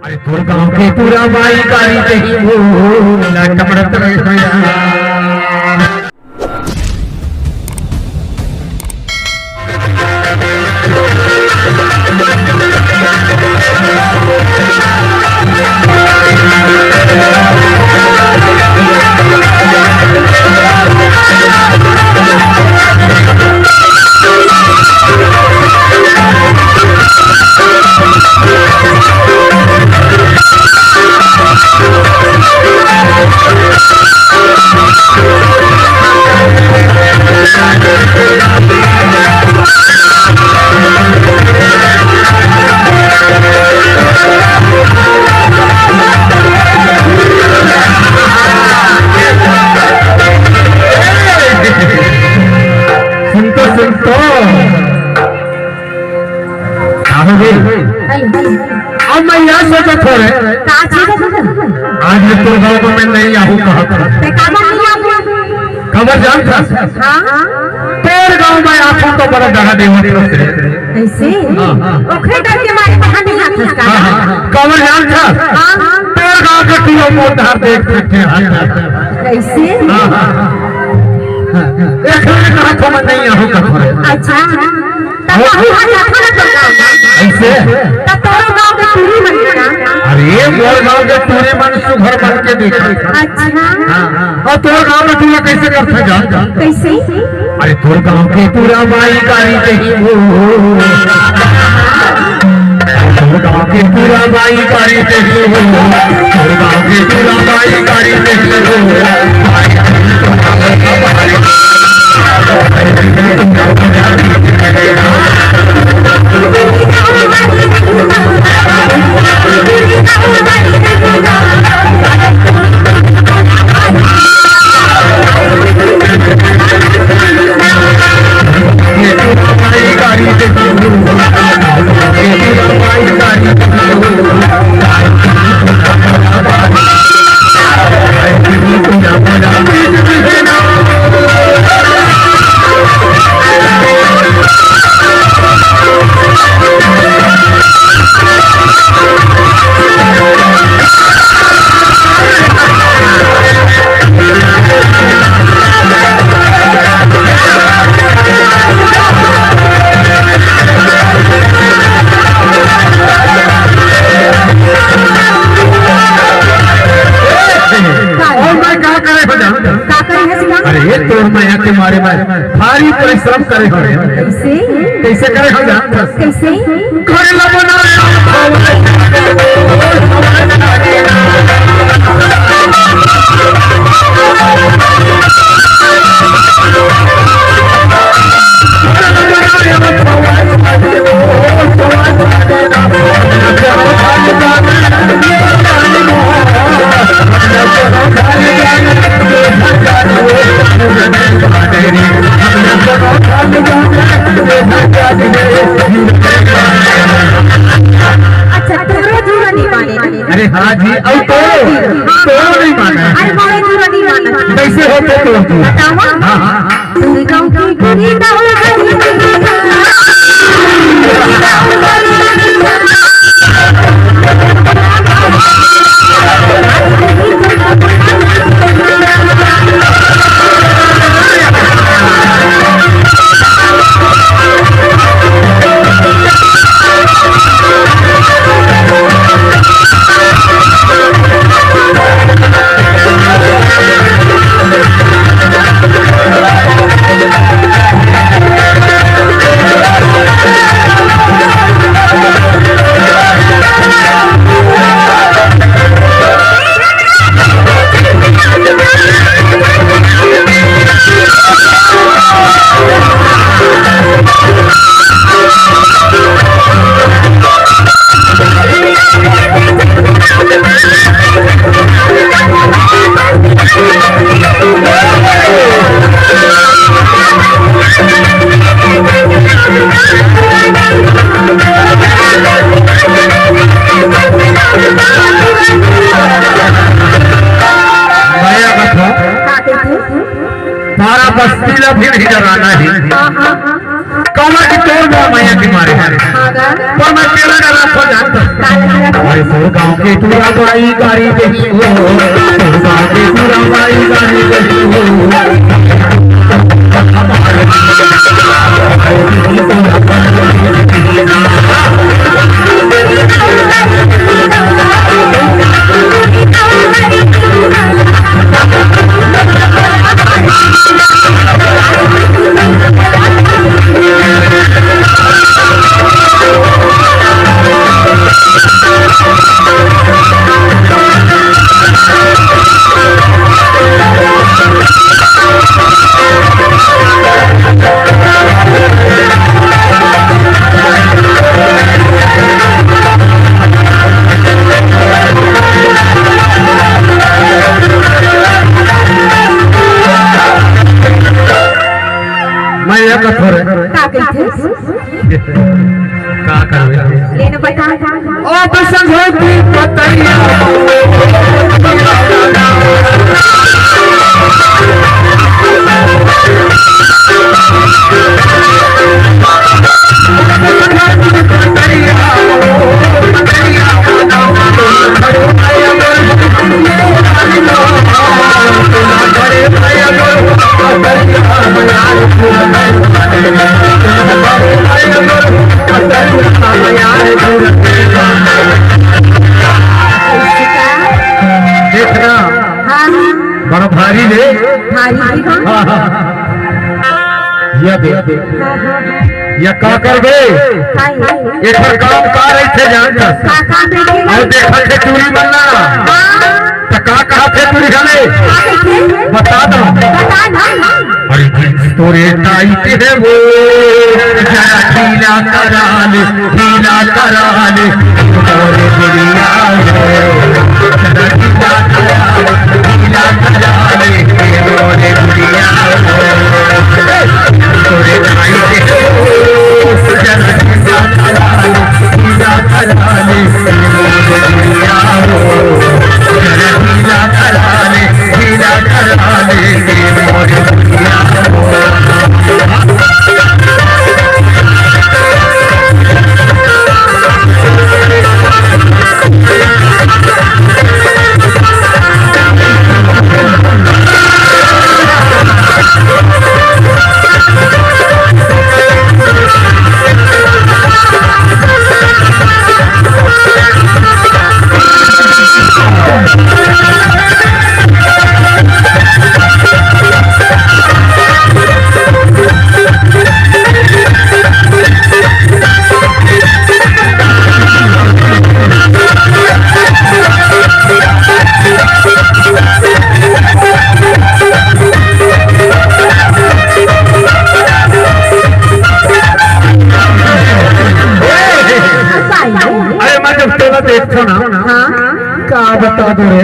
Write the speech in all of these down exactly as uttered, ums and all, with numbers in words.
अरे तोर गाँव के पूरा बाई गाड़ी देही वो, ला टमड़त रे भैया। सुन तो, सुन तो। का हो गे? अब मैं यह सोचत हो रे, का चीज है? आज मैं तोर गाँव में मैं नहीं आहूँ कहत हूँ। ते काबर नहीं आहूँ? काबर जानथस? हाँ। तोर गाँव में आथों तो बड़ा डरा देवत हस रे। कैसे? हाँ, हाँ। ओखरे डर के मारे कहाँ नहीं आथस का? हाँ, हाँ। काबर जानथस? हाँ। तोर गाँव के टूरा मोर धार देख देख के हाथ। कैसे? हाँ, हाँ। एकरे कहा तो मैं नहीं आहूँ कहत हूँ रे। अच्छा। तब तो हम हाथ हाथ ना करता होगा। ऐसे? तब तोरो गाँव के टूरी मन का। अरे, मोर गाँव के टूरी मन सुघर मन के देखा। अच्छा। हाँ, हाँ। और तोर गाँव में टूरा कैसे करता जा? कैसे? अरे, तोर गाँव के पूरा बाई गाड़ी देही वो। तोर गाँव के पूरा बाई गाड़ी देही वो। तोर गाँव के पूरा बाई गाड़ी देही वो। और मैं का करे हो जान? का करे हस का? अरे, ये तोर मया के मारे मैं भारी परिश्रम करे हो रे। कैसे? कैसे करे हो जान? कैसे? घर ला बना अच्छा, तोरो जुरा नहीं माने। अरे हाँ जी, अब तोरो, तोरो नहीं माने। अरे मोरो जुरा नहीं माने। कैसे होथे तो? बतावा। हाँ, हाँ। गाँव की कुड़ी गाँव मया कथा। का कहिथे? सारा बस्ती ला भी नहीं डराना है। हाँ, हाँ, हाँ। का कि तोर मोर मया के मारे। हाँ गा। पर मैं केला डरा खो जानता। काला डरा खो। अरे तोर गाँव के टूरा बाई गारी दे। तोर गाँव के टूरा बाई गारी दे। मैं ये कथों रे। का कहिथे? का करबे? ले न बता। ओ तो संघो की पतैया। देखना, हाँ, हाँ। बड़ा भारी ले। भारी भी बा। हाँ, हाँ। या दे। हाँ, हाँ, हाँ। या का करबे? का है? एकर काम का रहिथे जानथस? का काम रहिथे? अउ देखत हे टूरी मन ला। हाँ। त का कहत हे टूरी हले? का कहिथे? बता दो। बता ना। अरे तोरे ताई के हे वो, जरा ढीला करा ले, ढीला करा ले, तोरे गुड़िया हो। जरा ढीला करा ले, ढीला करा ले, तोरे गुड़िया हो। तोरे ताई के हे वो, जरा ढीला करा ले, ढीला करा ले, तोरे गुड़िया हो। जरा ढीला करा ले, अरे, मैं जब तोला देखथों ना, हाँ। का बता दो रे,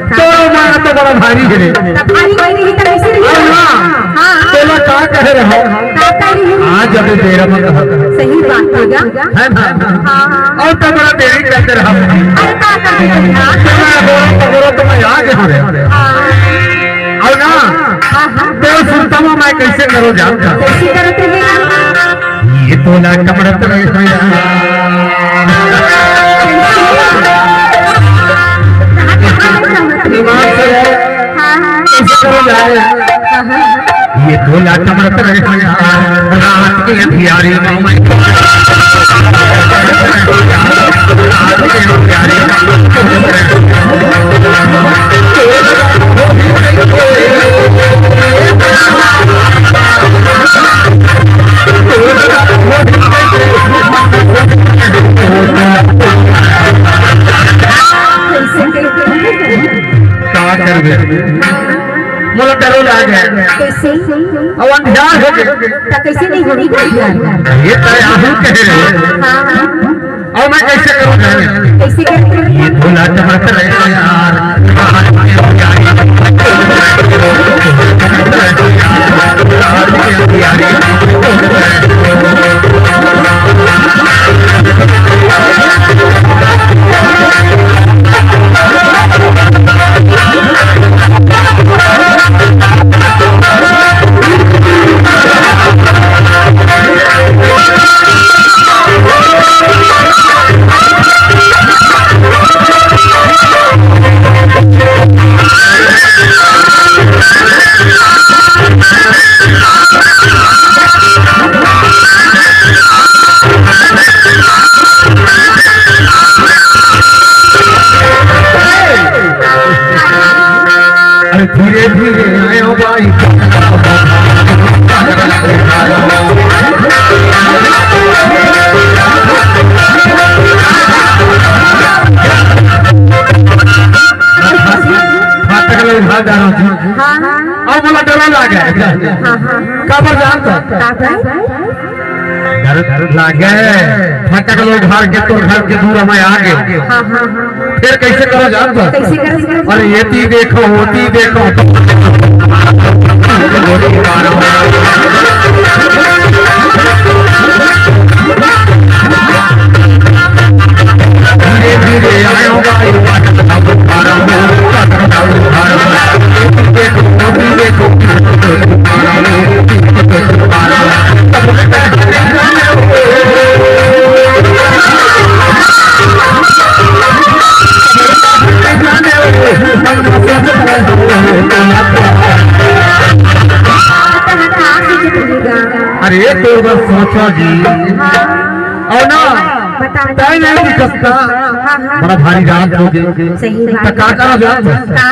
तोर मन तो बड़ा भारी हे रे। त भारी भारी ही त कइसे रही? अउ ना, हाँ। तोला का कहे रहा? का कहे रही? आज अभी बेरा मत कहा। सही बात हे गा। हे ना? हाँ, हाँ। अउ तो बड़ा देरी करते रहा। अरे का करते रही? हाँ। तो मैं बोलो तो बोलो तो मैं आ गया रे। हाँ। अउ ना, हाँ, हाँ। तोर सुनता हूँ मैं कइसे करो जानता। कइसे करते हैं? ये तोला कमरत रहे हो यार। दिमाग से यार, हाँ, हाँ। कइसे करो यार? हाँ, हाँ। ये तोला कमरत रहे हो यार। रात के अंधियारे में मैं का करबे? मोला डरो लागे। कइसे? अउ अंधियार हो गे। त कइसे नइ होही अंधियार? ये त आहू कहे रे। हाँ, हाँ। अउ मैं कइसे करूँ जाने? कइसे करते हैं? भोला चमक रहे यार। धीरे धीरे आयो बाई। फाटक ले उठा जा रहा था। हाँ, हाँ। अब बोला डरा लागे। हाँ, हाँ, हाँ। काबर जानत हस? काबर? डर, डर लागे। फाटक ले उठा के तोर घर के दूर में आगे। हाँ, हाँ, हाँ। फिर कैसे करो जानत हस? कैसे करो? अरे एती देखो, ओती देखो। धीरे धीरे आयो गायो। अरे तोर बर सोचा जी। हाँ। अउ ना, बता। तय नहीं दिखता। हाँ, हाँ। बड़ा भारी रात हो गई। सही बात। तो का करा जाए? का?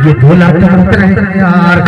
ये भोला करत रहे यार।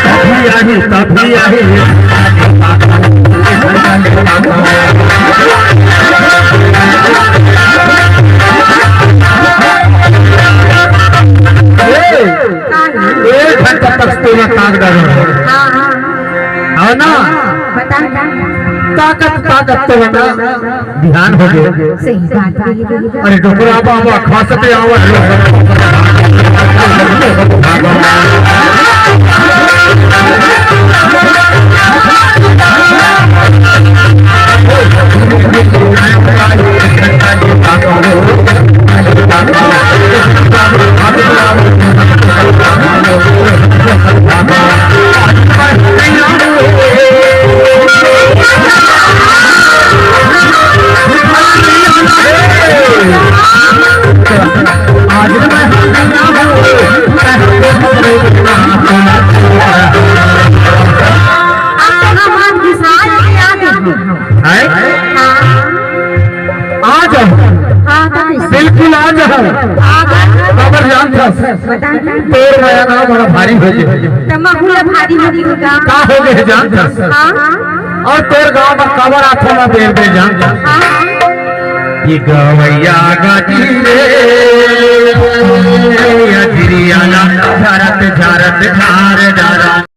तभी आही, तभी आही। ए, एक घंटा तक तेरा कागदा रहो। हाँ, हाँ। है ना? बता, बता। ताकत, ताकत तो है ना? बिहान हो गए। सही बात है। अरे डोकरा बाबा, खसते आवा। हैं? हाँ। आ जाओ। हाँ, तो कैसे? बिल्कुल आ जाओ। आ जाओ। काबर जानत हस? बता। तोर मया ना बड़ा भारी हो गए। त महू ला भारी हो गए का? का हो गए जानत हस? हाँ। अउ तोर गाँव में काबर आथो ना बेर बेर जानत हस? हाँ। ये गवैया गाती रे, या गिरियाला झरत झरत झार डारा।